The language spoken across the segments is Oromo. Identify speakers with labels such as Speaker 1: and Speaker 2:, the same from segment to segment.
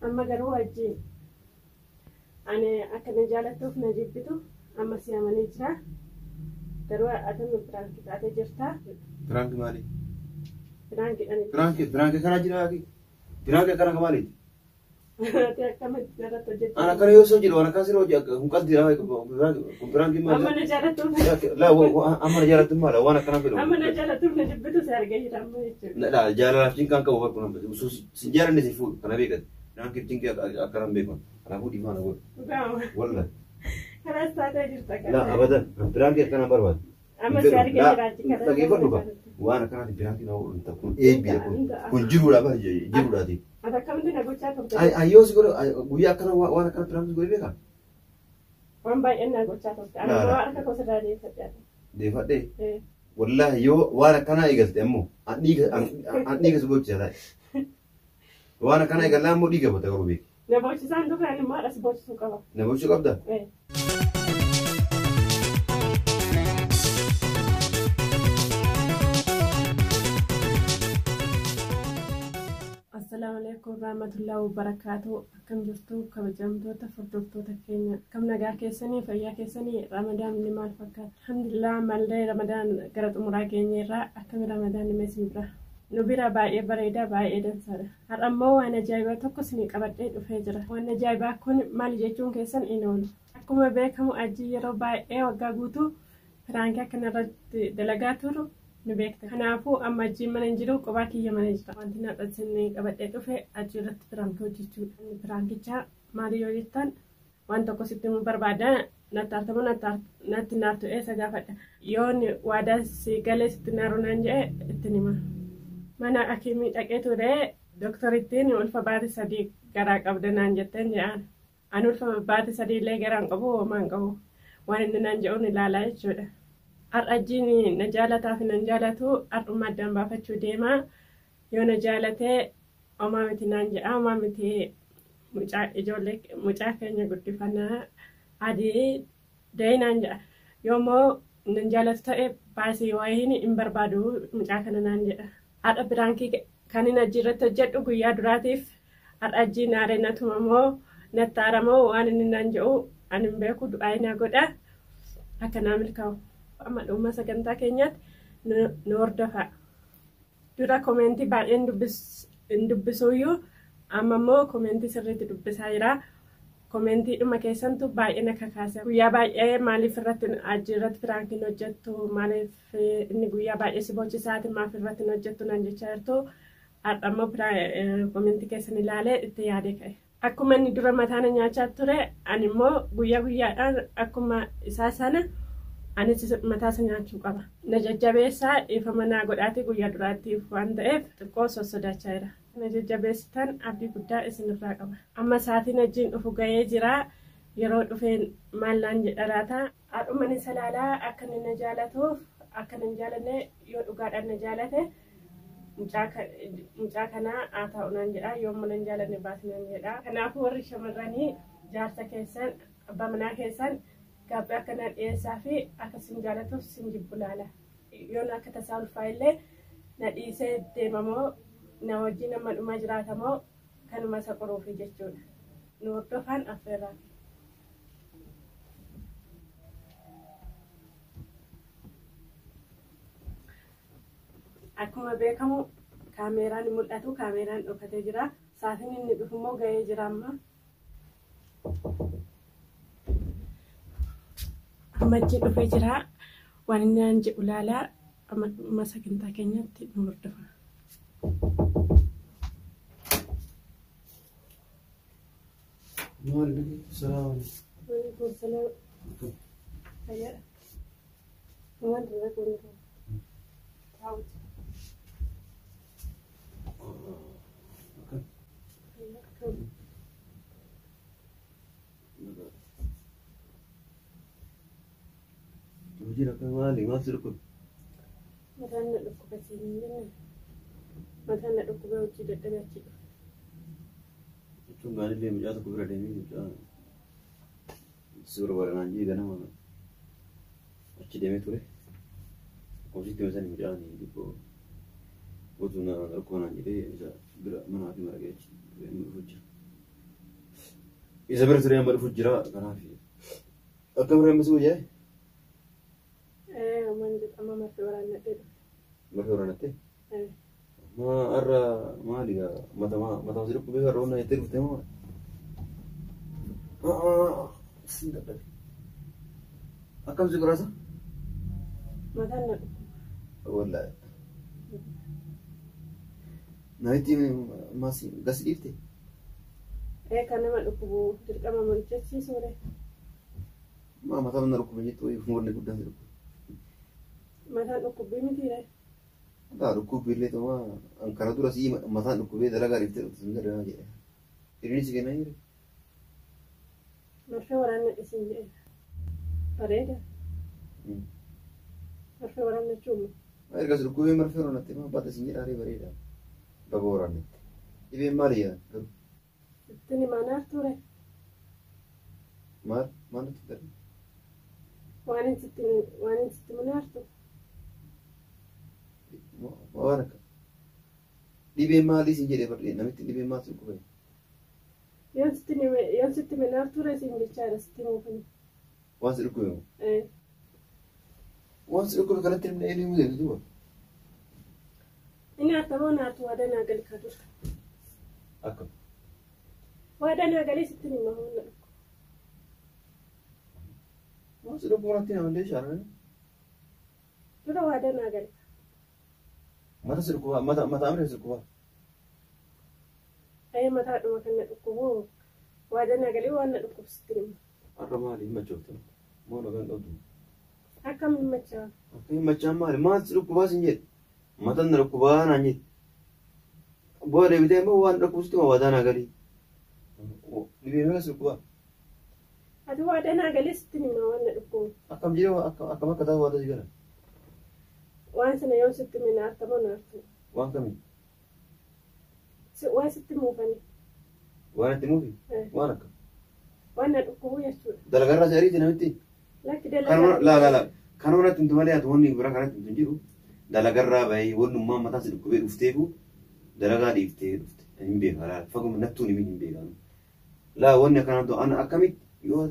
Speaker 1: Amma garuu wajjin ani akka na jaalattuuf na jibbitu amma si amanee jira. Garuu atama piraanki taatee jirta.
Speaker 2: Piraanki maali?
Speaker 1: Piraankiidhaan.
Speaker 2: Piraanki kana jira Piraanki akkana maaliiti?
Speaker 1: Ati akkamitti narratti hojjechuu?
Speaker 2: Ana akkana yoo soo jedhu waan akkas yeroo hojii kun qalbii kun piraanki maali?
Speaker 1: Amma na jaalattuuf.
Speaker 2: Laa amma na jaalattu maali? Waan akkana fedhu.
Speaker 1: Amma na jaalattuuf na jibbitu si argee jira amma jechuudha.
Speaker 2: Laa jaalalaaf cinqaan qabu bakka nama si jaalanne si fuudhu kana beekate. Piraankiif cinqii akkana hin beekan. Kanaafuu dhiifama na godhu.
Speaker 1: Dhugaama.
Speaker 2: Wallah.
Speaker 1: Karaas taatee jirta
Speaker 2: Laa
Speaker 1: kana.
Speaker 2: abadan piraanki akkana barbaadu.
Speaker 1: Amma si argee jira achi karaa.
Speaker 2: Dhageeffadhu ka. Waan akkanaati piraanki nama godhu kun eebbiidha kun. Kun jiruudha bara jiruudhaati.
Speaker 1: Ati akkamitti na gochaa turte?
Speaker 2: Ayyoo si godhu guyyaa akkana waan akkana piraanki godhe beekaa?
Speaker 1: Waan baay'een na gochaa turte. Ani
Speaker 2: Laa,
Speaker 1: immoo
Speaker 2: laa.
Speaker 1: harka koo sirraa deeffadhe.
Speaker 2: Deeffadhee. Wallaahi yoo waan akkanaa eegalte ammoo an dhiiga si bochisa taa'e. Waan akkanaa eegallaa ammoo dhiiga bota garuu beeki.
Speaker 1: Na boochisaan turre ani immoo haadha si boochisuu qaba.
Speaker 2: Na bochisuu qabda?
Speaker 1: Assalaamu alaikum warahmatullahi wabarakaatuh. Akkam jirtu kabajamtoota hordoftoota keenya. Akkam nagaa keessanii fayyaa keessanii Ramadaanni maal fakkaata? Alhamdulillah ammallee Ramadaan gara xumuraa keenya irraa akkami Ramadaanni mee isin bira? Nu bira baay'ee bareeda baay'ee dansaadha. Har'a immoo waan ajaa'ibaa tokko isinii qabadhee dhufee jira. Waan ajaa'ibaa kun maal jechuun keessan hin oolu. Akkuma beekamu ajji yeroo baay'ee waggaa guutuu piraankii akkanarratti dalagaa turu ni beekta. Kanaafuu amma ajjiin mana hin jiru kophaa kiyya mana jira. Wanti na isinii qabadhee dhufe ajjii irratti piraankii hojjechuudha. Inni piraankichaa maali yoo jettan waan tokko sitti himuu barbaada. Natti aartamu natti naartu eessa gaafadha. Yoon waadaa si galee sitti naaru naan jedhe ittiin hima. Mana akimii dhaqee ture dooktarittiin ulfa baati 3 garaa qabda naan jetteen jedhaan. Ani ulfa baati 3 illee garaa hin qabu homaa hin qabu. Waan inni naan jedhuun ilaalaa jechuudha. Har'a ajjiin na jaalataa fi nan jaalatu har'uma addaan baafachuu deema. Yoo na jaalatee homaa miti naan jedha. Homaa miti mucaa ijoollee mucaa keenya guddifannaa adii da'ee naan jedha. Yoo immoo nan jaalatu ta'e baasii wayiin hin barbaadu mucaa kana naan jedha. Har'a piraankii kan inni ajjii irratti hojjedhu guyyaa duraatiif har'a ajjiin aaree na tumamoo natti aaramoo waan inni naan jedhu ani hin beeku du'aa na godha akka naa milkaa'u. Amma dhuma sagantaa keenyaatti nu hordofaa. Dura komeentii baay'een hin dubbisuuyyuu amma immoo komeentii sirriitti dubbisaa jira. Komeentii dhuma keessantu baay'ee na kakaase. Guyyaa baay'ee maaliif irratti ajjii irratti piraankiin hojjettu maaliif inni guyyaa baay'ee si bochisaati maaf irratti hin hojjettu naan jechaa jirtu. Har'a immoo komeentii keessan ilaalee itti yaadee ka'e. Akkuma inni dura mataa na nyaachaa ture ani immoo guyyaa guyyaadhaan akkuma isaa sana anis mataa isa nyaachuu qaba. Na jajjabeessaa dhiifama naa godhaati guyyaa duraatiif waan ta'eef xiqqoo sossodaachaa jira. Na jajjabeessitan abdii guddaa isinirraa qaba. Amma sa'aatiin ajjiin dhufu ga'ee jira. Yeroo dhufeen maal naan jedha laata? Haadhuma ni salaalaa akka inni na jaalatuuf akka na hin jaalanne yoo dhugaadhaan na jaalate mucaa kanaa haa ta'u naan jedha. Yoo immoo na hin jaalanne baasi naan jedha. Kanaafuu warri shamarranii jaarsa keessan abbaa manaa keessan gaaffii akka na dhiyeessaa fi akka sin jaalatuuf sin jibbu laala. Yoon akka tasaa ulfaa illee na dhiisee deemamoo na wajjin amma dhumaa jiraatamoo kanuma isa qoruufi jechuudha. Nu hordofaan affeerraa. Akkuma beekamu kaameeraan hin mul'atu kaameeraan dhokatee jira. Sa'aatiin inni dhufu immoo ga'ee jira amma. Amma achi dhufee jira. Waan inni naan jedhu ilaalaa amma dhuma sagantaa keenyaatti nu hordofa.
Speaker 2: Maali dhugee? Salaam.
Speaker 1: Waalaikum salaam. Fayyaadha. Waan dura kun taa'uuti.
Speaker 2: Akkam?
Speaker 1: Fayyaa akkam?
Speaker 2: Hojiin akka maali? Maal si dhukkube?
Speaker 1: Mataan na dhukkuba siin hin jenne. Mataan na dhukkubee hojii dadhabee achi dhufe.
Speaker 2: Jechuun gaariillee mucaa tokko bira deemee mucaa si barbaada naan jedhee ganama achi deemee ture. Akkuma sitti hime mucaan xiqqoo gotuu na dhukkuba naan jedhee isa bira mana hafi margee achi dhufee jira. Isa bira turee amma dhufu jira kanaaf. Akka biree ammas wayyaa?
Speaker 1: Man jedhama marfee waraannadhee dhufe.
Speaker 2: Marfee waraannattee? Ma har'a maali gaa matama matama si dhukkubee har'a onnaa jettee dhuftee moo? Sin dadhabe. Akkam si qoraasa?
Speaker 1: Mataan na dhukkuba.
Speaker 2: Wallaahi. Namitti maas gas dhiifte?
Speaker 1: Kan nama dhukkubu dirqama hojjechiisuu ree.
Speaker 2: Maa mataa na dhukkube jettu wayii wanni guddaan si dhukkube.
Speaker 1: Mataan dhukkubbii miti ree.
Speaker 2: Mataa dhukkubbii illee tuma an kana dura sii mataan dhukkubee dalagaa dhiiftee dhufte sun jedhama jedhe. Hiriirri si kennaa jire.
Speaker 1: Marfee waraannadhe siin jedhe. Bareeda. Marfee waraannachuu moo?
Speaker 2: Erga si dhukkubee marfee waraannatte maa baata siin jedha haree bareeda. Baga waraannatte. Dhibeen maali yaa garuu?
Speaker 1: Ittiin himaa naaf ture.
Speaker 2: Maal maal natti darbe?
Speaker 1: Waan hin sitti waan hin sitti munaartu.
Speaker 2: Waan akka dhibeen maalii siin jedhee barree namitti dhibeen maal si dhukkube?
Speaker 1: Yoon sitti yoon sitti minaaf ture siin jechaadha sitti muufani.
Speaker 2: Waan si dhukkube moo? Waan si dhukkube kanatti himne eenyu himuu deemtu duuba?
Speaker 1: Inni artamoo naartu waadaa naa gali kaa dura.
Speaker 2: Akkam?
Speaker 1: Waadaa naa galee sitti hima humna dhukku.
Speaker 2: Waan si dhukkube kanatti hima shaarani.
Speaker 1: Dura waadaa naa gali.
Speaker 2: Mata si dhukkuba mata mata amri si dhukkuba.
Speaker 1: Mataadhuma kan na dhukkubu waadaa naa galee waan na dhukkubu sitti hima.
Speaker 2: Har'a maali hin machoofte? Moo nagaan qabdu?
Speaker 1: Akkam hin machaa?
Speaker 2: Akka hin machaan maali? Maal si dhukkubaa siin jedhe? Mataan na dhukkubaa naan jedhe. Bu'aa deebitee immoo waan dhukkubu sitti hima waadaa naa galii. Dhibee meeqa si dhukkubaa?
Speaker 1: Ati waadaa naa galee sitti hima waan na dhukkubu.
Speaker 2: Akkam jedhee akkam akka taa'u waadaa si gala?
Speaker 1: Waan sana yoon sitti hime naarta moo naartu?
Speaker 2: Waan kamii?
Speaker 1: Waan sitti muufani.
Speaker 2: Waan itti muufi? Waan akka?
Speaker 1: Waan na dhukkubu jechuudha.
Speaker 2: Dalagarraa si ariiti namitti?
Speaker 1: Lakki
Speaker 2: Kanuma
Speaker 1: dalagaa.
Speaker 2: laa laa laa kanuma natti himtu malee ati wanni biraa kanatti himtu hin jiru. Dalagarraa bahee wannummaa mataa si dhukkubee dhufteefu dalagaa dhiiftee dhufte. Hin beeka laa faguma nattuun himin hin beeka. Laa wanni akkanaa ta'u ana akkamitti yoo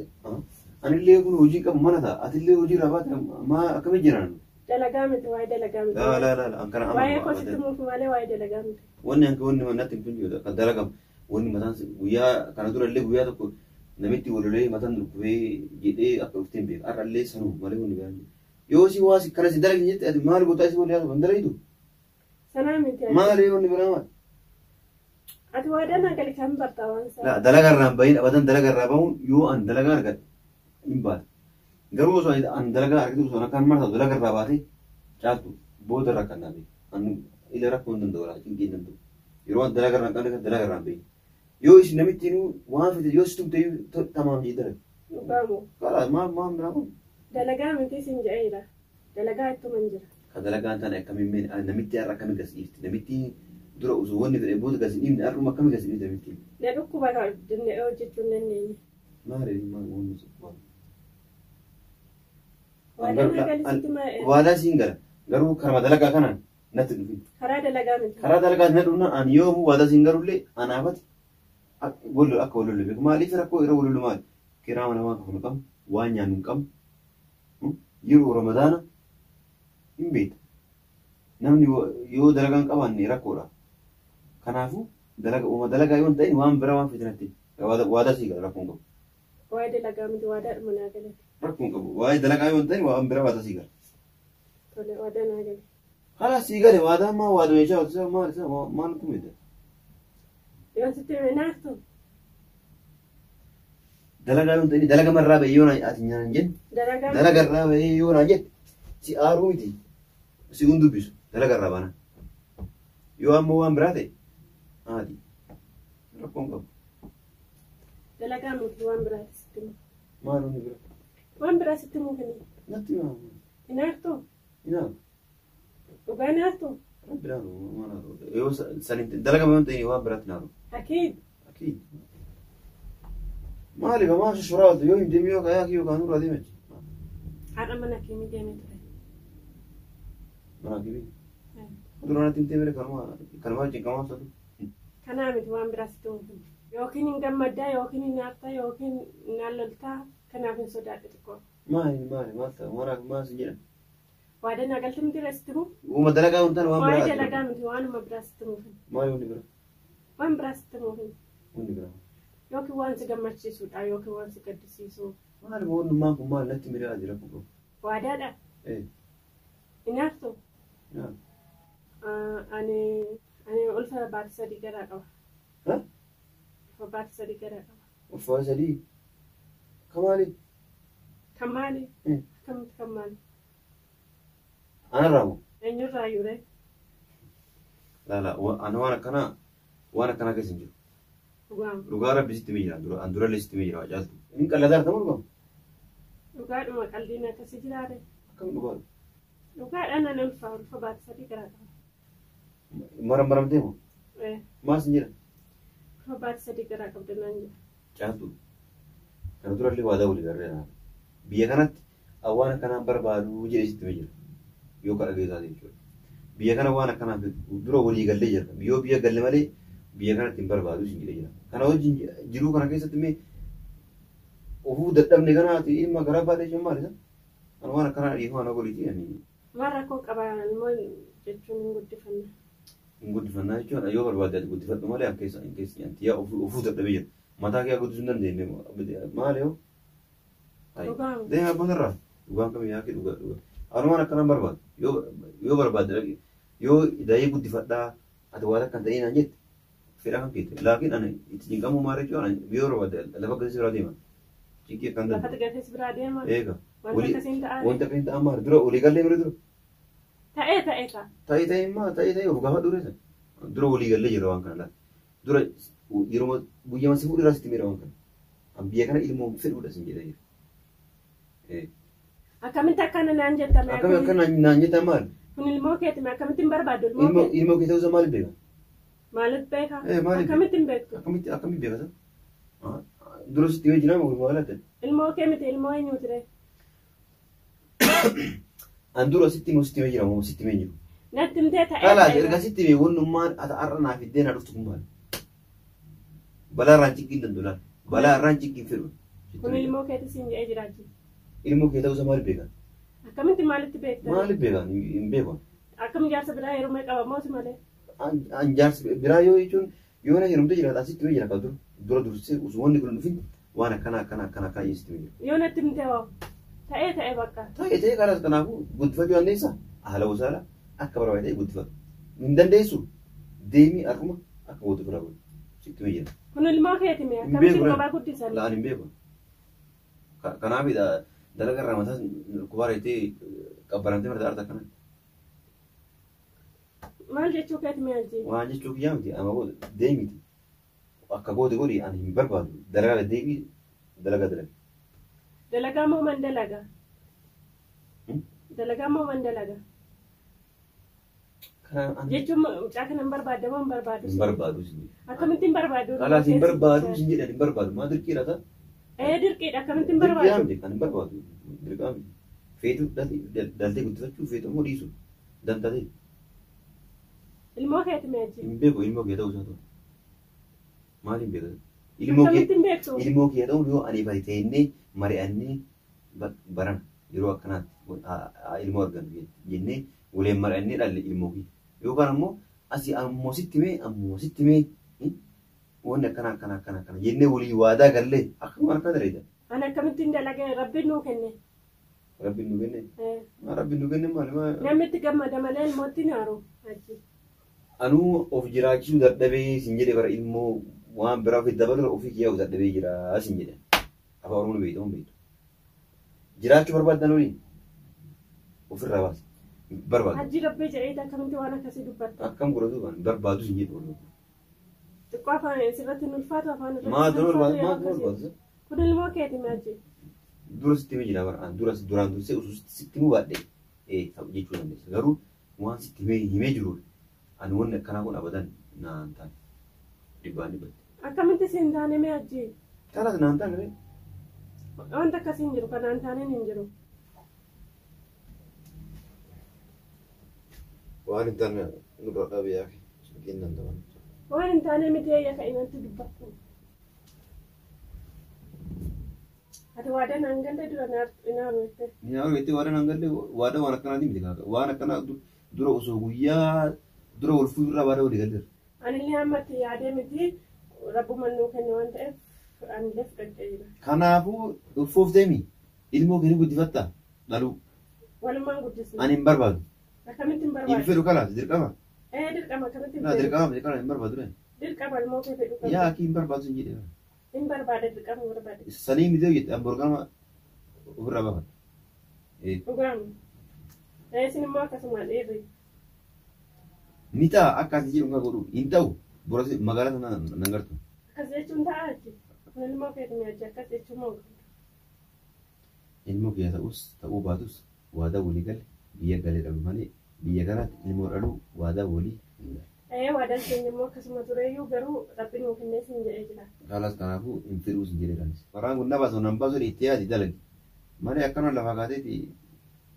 Speaker 2: anillee kun hojii qabu mana ta'a atillee hojii irraa baate maa akkamitti jiraan?
Speaker 1: Dalagaa miti waa'ee dalagaa miti.
Speaker 2: Laa laa laa an kana
Speaker 1: Waa'ee
Speaker 2: amanu
Speaker 1: koo sitti muufu malee waa'ee dalagaa miti.
Speaker 2: Wanni hanka wanni natti himtu hin jiru kan dalagamu wanni mataan guyyaa kana dura illee guyyaa tokko namitti walolee mataan dhukkubee jedhee akka dhuftee hin beeku. Har'a illee sanuu malee wanni biraan jiru. Yoo si waa si kana si dalagi jette ati maal gootaa si walii haasofan dalagitu?
Speaker 1: Sanaa miti ati.
Speaker 2: Maali wanni biraa maali?
Speaker 1: Ati waadaa naa gali kan bartaa waan isaa.
Speaker 2: Laa dalagaa irraa hin bahin abadan dalagaa irraa bahuun yoo an dalagaa argadhe hin baata. Garuu osoo an dalagaa argatu osoo akkaan marta dalagaa irraa baate caaltu booda irraa kan naa An ila rakkoo hin danda'u laa cinqii hin danda'u. Yeroo an dalagaa irraa hin qabne dalagaa irraa hin bahin. Yoo isin namitti waan fite yoo si tumte tamaam jee dalage.
Speaker 1: Dhugaamu.
Speaker 2: Kalaas maal maal biraa kun?
Speaker 1: Dalagaa miti siin jedheera. Dalagaa ittuma hin jira.
Speaker 2: Ka dalagaan tana akkamiin meen namitti har'a akkamiin gas dhiifti? Namitti dura osoo wanni fedhe booda gas hin dhiifne har'uma akkamiin gas dhiifti namitti?
Speaker 1: Na dhukkuba danda'ee hojjechuu hin dandeenye.
Speaker 2: Maali maal wanni sun maal?
Speaker 1: Waadaa naa gali sitti
Speaker 2: Waadaa siin gala. Garuu karama dalagaa kanaan natti dhufin.
Speaker 1: Karaa dalagaa miti.
Speaker 2: Karaa dalagaa na dhufna an yoomuu waadaa siin galullee anaafati akka wal beeku. Maaliif rakkoo irra wal maali? Kiraa mana waan kafalu qabnu, waan nyaannu hin qabnu. Yeroo Ramadaana hin beekta. Namni yoo dalagaa hin qabaanne rakkoodha. Kanaafuu dalaga uuma dalagaa yoo hin ta'in waan biraa waan fitinatti waadaa sii gala rakkoon qabu.
Speaker 1: Waa'ee dalagaa miti waadaadhuma naa galate.
Speaker 2: Rakkoon qabu. Waa'ee dalagaa yoo hin ta'in waan biraa waadaa sii gala.
Speaker 1: Tole waadaa naa gale.
Speaker 2: Kalaas sii gale waadaa maa waaduma jechaa ooltu maal isa maal nutti himte?
Speaker 1: Yoon sitti hime naaftu.
Speaker 2: Dalagaa yoo hin ta'in dalaga marraa bahee yoo ati nyaan jenne
Speaker 1: Dalagaa
Speaker 2: dalaga irraa bahee yoo naan jette si aaruu miti si hun dubbisu dalaga irraa baana. Yoo ammoo waan biraa ta'e haati rakkoon qabu.
Speaker 1: Dalagaa miti waan biraati sitti himu.
Speaker 2: Maal wanni biraa?
Speaker 1: Waan biraa sitti himuu kenni.
Speaker 2: Natti himaa.
Speaker 1: Hinaaftu.
Speaker 2: Hinaafu.
Speaker 1: Dhugaa naaftu.
Speaker 2: Rabbi naaru maal naaru. Yoo saniin dalaga yoo hin ta'in waan biraatti naaru.
Speaker 1: Akiid.
Speaker 2: Akiid. Maali gamaa shushuraa yoo hin deemee yoo kayaa kiyyoo kaanuu irraa deeme.
Speaker 1: Har'a mana keemii deemee ture.
Speaker 2: Mana keemii. Duraan natti hin deemee kanuma kanuma wajjin qamaa sadu.
Speaker 1: Kanaa miti waan biraa sitti himuuf. Yookiin hin gammaddaa yookiin hin naaftaa yookiin naan loltaa kanaaf hin sodaadhe xiqqoo.
Speaker 2: Maali maali maal ta'a maal maal si jedhan?
Speaker 1: Waadaa naa galte miti irra sitti himu.
Speaker 2: Uuma dalagaa wantaan waan
Speaker 1: Waa'ee
Speaker 2: biraa.
Speaker 1: dalagaa miti waanuma biraa sitti himuuf.
Speaker 2: Maali wanni biraa?
Speaker 1: Waan biraa sitti himuuf.
Speaker 2: Wanni biraa.
Speaker 1: Yookiin waan si gammachiisudha yookiin waan si gaddisiisu.
Speaker 2: Maali wannummaan kun maal natti miidhaa jira kun?
Speaker 1: Waadaadha.
Speaker 2: Eh,
Speaker 1: Hin naaftu.
Speaker 2: yaa.
Speaker 1: Ani ulfa baatii 3 garaa qaba.
Speaker 2: Ha?
Speaker 1: Ulfa baatii 3 garaa qaba.
Speaker 2: Ulfa 3. Kamaali?
Speaker 1: Kan maali?
Speaker 2: Eh.
Speaker 1: Akkamitti kan maali?
Speaker 2: Anarraa moo?
Speaker 1: Eenyurraa yuuree?
Speaker 2: Laala, ani waan akkanaa keessa hin jiru.
Speaker 1: Dhugaa.
Speaker 2: Dhugaa rabbi sitti miira dura an durallee sitti miira caaltu. Inni qallataa argamu dhugaa.
Speaker 1: Dhugaadhuma qaldiin akkasii jiraate.
Speaker 2: Akkam dhugaa?
Speaker 1: Dhugaadhaan ani ulfa baatii 3 garaa qaba.
Speaker 2: Maram maramtee moo?
Speaker 1: Eh,
Speaker 2: Maas hin jedhan.
Speaker 1: ulfa baatii 3 garaa qabda naan jedha.
Speaker 2: Caaltu. Kana durallee waadaa walii garree biyya kanatti waan akkanaan barbaadu jedhee sitti miira. Yoo kadha geessaati jechuudha. Biyya kana waan akkanaa dura walii gallee jira. Yoo biyya galle malee biyya kanatti hin barbaadu sin jedhee jira. Kana wajjin jiruu kana keessatti mee ofuu dadhabne kanaati ilma garaa baatee jiru maali isa? Ani waan akkanaa dhiifama na godhiiti ani
Speaker 1: Maal rakkoo qaba immoo jechuun hin guddifanna.
Speaker 2: hin guddifannaa jechuun yoo barbaadde ati guddifadhu malee akka keessa hin keessa nyaanti yaa ofuu dadhabee jira. Mataa kee guddisuu hin dandeenye maali yoo?
Speaker 1: Dhugaa.
Speaker 2: Deemaa abbaan irraa dhugaan kamii yaa kee dhugaa dhugaa. Ani waan akkanaan barbaadu yoo barbaadde dhaqi yoo dayee guddifadhaa ati waan akkan ta'ee naan jette fedha kan keette laakiin ani itti cinqamuu maal jechuun ani yoo barbaadde lafa akkasii biraa deema. Cinqii akkan
Speaker 1: Lafa
Speaker 2: danda'u.
Speaker 1: gatees biraa deema.
Speaker 2: Eega.
Speaker 1: Wanta akkasiin ta'aa.
Speaker 2: Wanta akkasiin ta'an maali dura walii gallee bira dura.
Speaker 1: Ta'ee ta'ee ta'a.
Speaker 2: Ta'ee ta'ee maa ta'ee ta'ee of gaafa dure dura walii gallee jira waan kana laata. Dura yeroo guyyaa si fuudhu irraa sitti miira waan kana. An biyya kana ilmoo fedhuudha sin jedhee jira.
Speaker 1: Akkamitti akkana naan jettame?
Speaker 2: Akkami akka naan jettan maali?
Speaker 1: Kun ilmoo keeti mee akkamitti hin barbaaddu ilmoo kee?
Speaker 2: Ilmoo kee ta'uusaa maaliif beeka?
Speaker 1: Maaliif beeka?
Speaker 2: Eh, maaliif
Speaker 1: Akkamitti hin beektu?
Speaker 2: Akkamitti akkamitti beekata? Dura sitti himee jira moo maal adda?
Speaker 1: Ilmoo kee miti ilmoo eenyuuti ree?
Speaker 2: An dura sitti himuu sitti himee jira moo sitti himee jiru?
Speaker 1: Natti himtee ta'ee
Speaker 2: Kalaas
Speaker 1: ta'ee
Speaker 2: erga sitti himee wannummaan ati har'a naaf iddeen haa dhuftu kun maali? Balaa irraan cinqii hin danda'u laal. Balaa irraan cinqii hin fedhu.
Speaker 1: Kun ilmoo keeti siin jedhee jiraachi.
Speaker 2: Ilmoo kee ta'uusaa maaliif beekan?
Speaker 1: Akkamitti maalitti beekta?
Speaker 2: Maaliif beekan? Hin beekan.
Speaker 1: Akkam jaarsa biraa heerumee qaba mooti malee?
Speaker 2: An jaarsi biraa yoo jechuun yoo na heerumte jiraata asitti himee jira kan dura dura dursee osoo wanni kun hin dhufin waan akkana akkana akkana akkana sitti himee jira.
Speaker 1: Yoo natti himtee hoo? Ta'ee ta'ee bakka.
Speaker 2: Ta'ee ta'ee kalaas kanaafuu guddifachuu dandeessaa? Haala gosaala akka barbaade ta'e guddifatu. Hin dandeessu deemii har'uma akka gootu bira godhu. Sitti himee jira.
Speaker 1: Kun ilmoo keeti mee
Speaker 2: Hin
Speaker 1: akkamitti
Speaker 2: beeku
Speaker 1: kophaa guddisan?
Speaker 2: Laan hin beeku. Kanaafidha dalaga irraa mataa kubaara jettee qabbaramtee marta arta akkana.
Speaker 1: Maal jechuu keeti mee hajji?
Speaker 2: Waan jechuu kiyyaa miti ama goote deemiti. Akka goote godhi ani hin barbaadu dalagaa deebii dalagaa dalagi.
Speaker 1: Dalagaa moo man dalagaa? Dalagaa moo man dalagaa? Jechuun mucaa kana hin barbaadda moo hin barbaadu?
Speaker 2: Hin barbaadu sin jedhe.
Speaker 1: Akkamitti hin barbaadu?
Speaker 2: Kalaas hin barbaadu sin jedhan hin barbaadu. Maa dirqiidha ta'a?
Speaker 1: Ee dirqiidha akkamitti hin
Speaker 2: Dirqiidha
Speaker 1: barbaadu?
Speaker 2: miti kan hin barbaadu. Dirqaa miti. Feetu daltee guddifachuu feetu immoo dhiisu. Dantatee.
Speaker 1: Ilmoo keeti mee hajji?
Speaker 2: Hin beeku ilmoo kee ta'uu isaa ta'u. Maal hin beeku? Ilmoo kee
Speaker 1: Akkamitti hin beektu?
Speaker 2: ilmoo kee ta'uun yoo ani bari teennee mari'annee barana yeroo akkanaatti ilmoo argannu jennee waliin mari'annee dhalle ilmoo kee. Yookaan ammoo asii ammoo sitti himee ammoo sitti himee wanni akkana akkana akkana akkana jennee walii waadaa gallee akkuma harkaa daleeta.
Speaker 1: Ani akkamitti hin dalagee rabbiin nuu kenne.
Speaker 2: Rabbiin nu kenne.
Speaker 1: Ee,
Speaker 2: Maa rabbiin nu kenne maali maa.
Speaker 1: Namni itti gammada malee ilmootti hin haaru. Hajji.
Speaker 2: Anuu of jiraachisuu dadhabee sin jedhe bara ilmoo waan biraa ofitti dabaluu ofii kiyyaa of dadhabee jira sin jedhe. Afaan Oromoo beektu hin beektu. Jiraachuu barbaaddan waliin ofirraa baasi. Barbaadu.
Speaker 1: Hajji rabbii jedheeti akkamitti waan akkasii dubbatta?
Speaker 2: Akkam godhatu waan barbaadu sin jedhu.
Speaker 1: Xiqqoo afaan sirratti hin ulfaatu afaan irratti
Speaker 2: Maa
Speaker 1: hin
Speaker 2: dura
Speaker 1: ulfaatu
Speaker 2: barbaadu
Speaker 1: yeroo
Speaker 2: maa dura
Speaker 1: akkasii.
Speaker 2: barbaadu.
Speaker 1: Kun ilmoo keeti mee hajji?
Speaker 2: Dura sitti himee jira bara dura duraan dursee osoo sitti himuu baadhe ta'u jechuu dandeessa. Garuu waan sitti himee jiru ani wanni akkanaa kun abadan naan taane dhibbaan dhibbatti.
Speaker 1: Akkamitti siin taane mee hajji?
Speaker 2: Kanaas naan taane ree.
Speaker 1: Wanta akkasii hin jiru kanaan taaneen hin jiru.
Speaker 2: Waan hin taane nurra dhabe yaa kennan ta'an.
Speaker 1: Waan hin taane miti eeyya ka'inatti dubbadhu. Ati waadaa naan galle dura naaru jette.
Speaker 2: Naaru jettee waadaa naan galle waadaa waan akkanaati miti kaaka. Waan akkanaa dura osoo guyyaa dura wal fuudhurraa waadaa walii galleerra.
Speaker 1: Anillee ammatti yaadee miti rabbuma nuu kenne waan ta'eef anillee fudhadhee jira.
Speaker 2: Kanaafuu ulfoof deemi ilmoo kee ni guddifatta dhaluu.
Speaker 1: Walumaan guddisna.
Speaker 2: Ani hin barbaadu.
Speaker 1: Akkamitti hin
Speaker 2: Hin
Speaker 1: barbaadu?
Speaker 2: fedhu kalaas dirqama.
Speaker 1: Ee dirqama akkamitti hin
Speaker 2: Naa
Speaker 1: fedhu?
Speaker 2: dirqama dirqama hin barbaadu dha.
Speaker 1: Dirqama ilmoo kee fedhu
Speaker 2: Yaa
Speaker 1: qabda.
Speaker 2: akii hin barbaadu sin jedhe.
Speaker 1: Hin barbaada dirqama barbaada.
Speaker 2: Sanii miti hojjette an borgama ofirraa baafadha. Ee
Speaker 1: Dhugaama. Ee isin immoo akkasuma dhiirri.
Speaker 2: ni ta'a akka ati jedhu kan godhu hin ta'u borasi magaalaa sana nan gartu.
Speaker 1: Akkas jechuun ta'a achi. Kun ilmoo keeti mi'achi akkas jechuun moo qabdu.
Speaker 2: Ilmoo kiyya ta'us ta'uu baatus waadaa walii galle biyya galee dhalu malee biyya kanaatti ilmoo dhaluu waadaa walii hin galle.
Speaker 1: Ee waadaan keenya immoo akkasuma tureyyuu garuu rabbi nuu kennee siin jedhee jira.
Speaker 2: Kalaas kanaafuu hin fedhuu sin jedhee kanis. Karaan kun na baasu nan baasu itti yaadi dalagi. Malee akkana lafaa kaateeti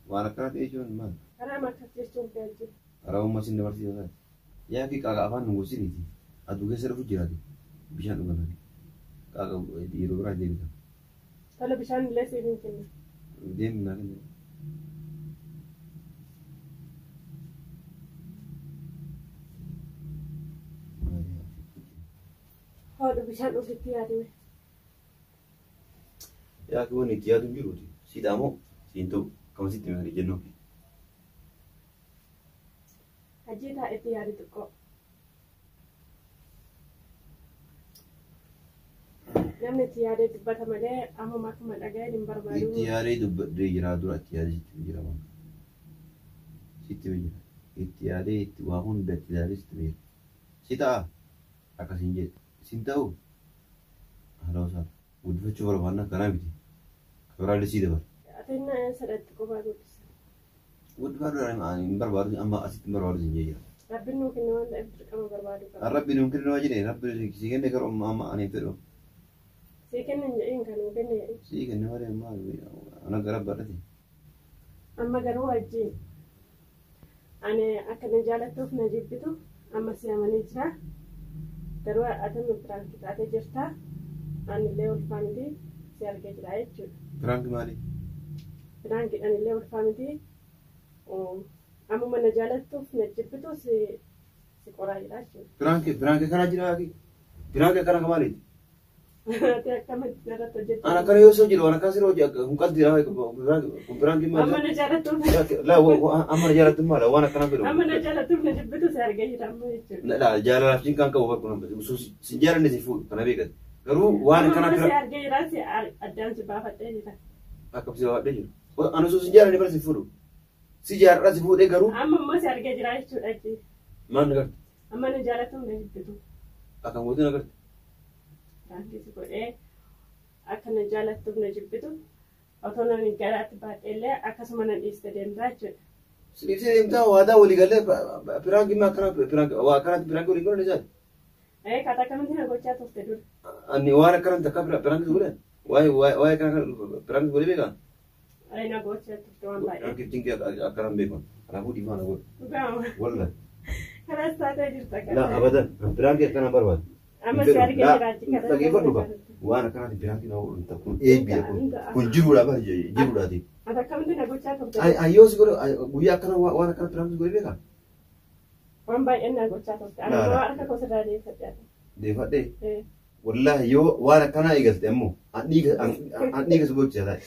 Speaker 2: waan akkana ta'e jechuun maal?
Speaker 1: Karaama akkas jechuun kee achi.
Speaker 2: Karaa uumaa sin dabarsiisa taate. Yaa fi qaaqa afaan nu gorsiniiti. Aduu keessa dhufu jiraate. Bishaan dhugan. Qaaqa yeroo biraa deebita.
Speaker 1: Tola bishaan illee siif hin kenna.
Speaker 2: Deemi naa kenna.
Speaker 1: Hodhu bishaan dhugitti yaadime.
Speaker 2: Yaa fi wanni itti yaadu hin jiruuti. Siidhaa moo siin ta'u akkama sitti himanii jennuu.
Speaker 1: Hajii taa'e itti yaadi xiqqoo. Namni itti yaadee dubbata malee ammuma akkuma dhaga'een hin barbaadu.
Speaker 2: Itti yaadee dubbadhee jira dura itti yaadee sitti jira waan. Sitti jira. Itti yaadee itti waa hunda itti yaadee sitti jira. Si ta'a akkasiin jedhe. Sin ta'u haala isaa guddifachuu barbaanna kanaa miti. Kabiraallee sii dabala.
Speaker 1: Ati na sadatti qofaa guddisa.
Speaker 2: Guddifadhu ani hin barbaadu amma asitti hin barbaadu sin jira.
Speaker 1: Rabbiin nuu kenne waan ta'eef dirqama barbaadu qaba.
Speaker 2: Rabbi nuun kenne waa jedhe rabbi si kenne garuu amma amma ani hin fedhu.
Speaker 1: Sii kenne hin jedhiin kan nuu kenne jedhin.
Speaker 2: Si kenne malee maal ana gara baadhate.
Speaker 1: Amma garuu wajjin ani akka na jaalattuuf na jibbitu amma si amanii jira. Garuu ati nu piraanki taatee jirta. Ani illee ulfaa miti si argee jira jechuudha.
Speaker 2: Piraanki maali?
Speaker 1: Piraankiidhaan illee ulfaa miti. Ammuma na jaalattuuf na jibbitu si si qoraa jira jechuudha.
Speaker 2: Piraanki piraanki kana jira piraanki akkana maaliiti?
Speaker 1: Ati akkamitti narratti hojjetta?
Speaker 2: Ana kana yoo soo jedhu ana akkasii hojii kun qalbii kun piraanki
Speaker 1: Amma
Speaker 2: maali?
Speaker 1: na jaalattuuf
Speaker 2: La amma na jaalattu maala waan akkana fedhu.
Speaker 1: amma na jaalattuuf na jibbitu si argee jira amma jechuudha.
Speaker 2: La jaalalaaf cinqaan qabu bakka nama si jaalanne si fuudhu kana beekate. Garuu waan
Speaker 1: Amma
Speaker 2: akkana
Speaker 1: immoo si argee jira si addaan si baafadhee jira.
Speaker 2: akkam si baafadhee jiru. Ana osoo si jaalanne bara si fuudhu. Si jaaladha si fuudhee garuu
Speaker 1: Amma immoo si argee jira jechuudha jechuudha.
Speaker 2: maal na garte?
Speaker 1: Amma na jaalattuuf na jibbitu.
Speaker 2: Akkam gootu na garte?
Speaker 1: Piraanki si godhee akka na jaalattuuf na jibbitu otoo na garaatti baadhee illee akkasuma na dhiiste deemtaa jechuudha.
Speaker 2: Si dhiibsee deemtaa waadaa walii galee piraanki maa akkana piraanki waa akkanatti piraanki waliin godhan isaati.
Speaker 1: Ee kaata akkamitti na gochaa turte dura.
Speaker 2: Ani waan akkanatti akka piraanki godhe waa'ee waa'ee akkana piraanki godhee beekaa?
Speaker 1: Ee na gochaa turte waan baay'ee.
Speaker 2: Piraanki cinqii akkanaan beekan. Kanaafuu dhiifama na godhu.
Speaker 1: Dhugaama.
Speaker 2: Wallahi.
Speaker 1: Karaas taatee jirta
Speaker 2: La abadan piraanki akkanaan barbaadu.
Speaker 1: Amma si argee jira achi karaa.
Speaker 2: Dhaggeeffadhu kaa. Waan akkanaatti piraanki nama godhu hin kun eebbiidha kun. Kun jiruudha bara jiruudhaati.
Speaker 1: Ati akkamitti na gochaa turte?
Speaker 2: Ayyoo si godhe guyyaa akkana waan akkana piraanki godhee beekaa?
Speaker 1: Waan baay'ee na gochaa turte. Ani
Speaker 2: Laa,
Speaker 1: immoo
Speaker 2: laa.
Speaker 1: harka koo sirraa deeffadhe.
Speaker 2: Deeffadhee.
Speaker 1: Ee
Speaker 2: Wallahi yoo waan akkanaa eegalte ammoo an dhiiga si bochisa taa'e.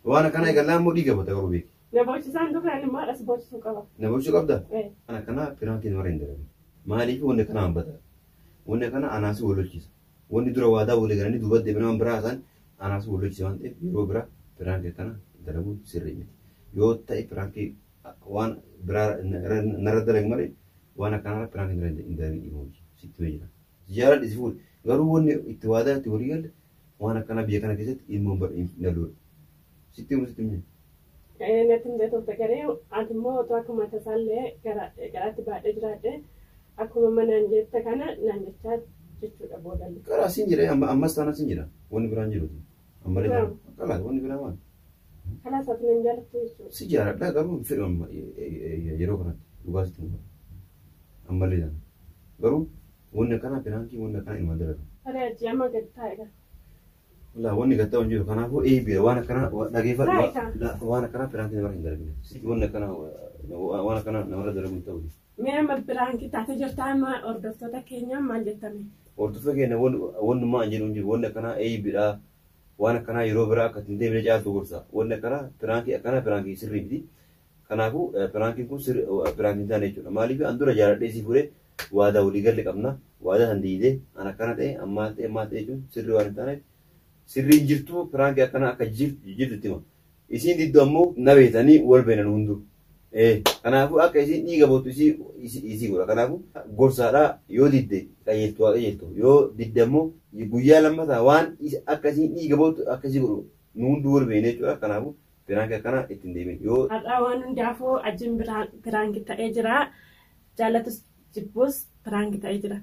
Speaker 2: Waan akkanaa eegallaa ammoo dhiiga bota garuu beeki.
Speaker 1: Na boochisaan dura ani immoo haadhas boochisuu qaba.
Speaker 2: Na bochuu qabda?
Speaker 1: Ee
Speaker 2: An akkanaa piraankiin mara hin dalagu. Maaliif wanni akkanaa hambata? Wanni akkanaa anaasii wal lolchisa. Wanni dura waadaa walii galanii duuba deemanii waan biraa isaan anaasii wal lolchisa waan ta'eef yeroo biraa piraankii akkana dalaguun sirrii miti. Yoo ta'e piraankii waan biraa narra dalagu malee waan akkanaa piraankii hin dalagin dhiibamu sitti hima jira. Jaaladhi si fuudhe garuu wanni itti waadaa itti walii galle waan akkanaa biyya kana keessatti ilmoon hin dhaluudha. Sitti himu sitti himu.
Speaker 1: Ee natti himtee turte garee ati immoo otoo akkuma tasaallee garaatti baadhee jiraadhe akkuma manaan jette kana naan jechaa jechuudha boodallee.
Speaker 2: Karaa siin jira ammas taanaan siin jira wanni biraan jiruuti. Ammallee
Speaker 1: Waaw.
Speaker 2: taanaan wanni biraa maal?
Speaker 1: Kalaas ati nan jaalattu jechuudha.
Speaker 2: Si jaaladha garuu hin fedhu amma yeroo kanatti dhugaa sitti himu. Ammallee taanaan. Garuu wanni akkanaa piraankii wanni akkanaa ilmaan dalagu.
Speaker 1: Tarii ajji amma gadi taa'e gara.
Speaker 2: Walaa wanni gadi ta'u hin jiru. Kanaafuu eebiidha waan akkanaa dhageeffadhu
Speaker 1: Taa'e
Speaker 2: waan akkanaa piraankii namarra hin dalagine. Wanni akkanaa waan akkanaa namarra dalagu hin ta'u.
Speaker 1: Mee amma piraankii taatee jirta amma hordoftoota keenya maal jettame?
Speaker 2: Hordoftoota keenya wannummaa hin jedhu hin jiru. Wanni akkanaa eebiidha. Waan akkanaa yeroo biraa akka ittiin deemne caaltu gorsa. Wanni akkanaa piraankii akkanaa piraankii sirrii miti. Kanaafuu piraankiin kun piraankii hin taane jechuudha. Maaliif an dura jaaladhee si fuudhee waadaa walii galle qabna. Waadaa san diidee an akkana ta'e ammaa ta'e ammaa ta'e jechuun sirrii waan hin taaneef sirriin jirtu piraankii akkanaa akka jirtu itti hima. Isiin diddu ammoo na beetanii wal beenan hunduu. Kanaafuu akka isiin dhiiga boottu isii godha. Kanaafuu gorsaadhaa yoo didde qajeeltu haa qajeeltu. Yoo didde ammoo guyyaa lammataa waan akka isiin dhiiga boottu akka isii godhu nu hunduu wal beene jechuudha. Kanaafuu piraankii akkanaa ittiin deemin. Yoo
Speaker 1: Har'aa waan hundaafuu ajjiin piraankii ta'ee jira. Jaalatus jibbus piraankii ta'ee jira.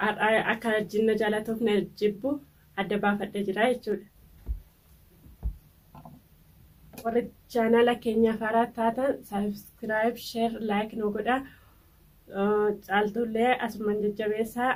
Speaker 1: Har'aa akka ajjiin na jaalatuuf na jibbu adda baafadhee jira jechuudha. Warri chaanala keenyaaf haaraa taatan subscribe, share, like nu godha. Caaltullee asumaan jajjabeessaa.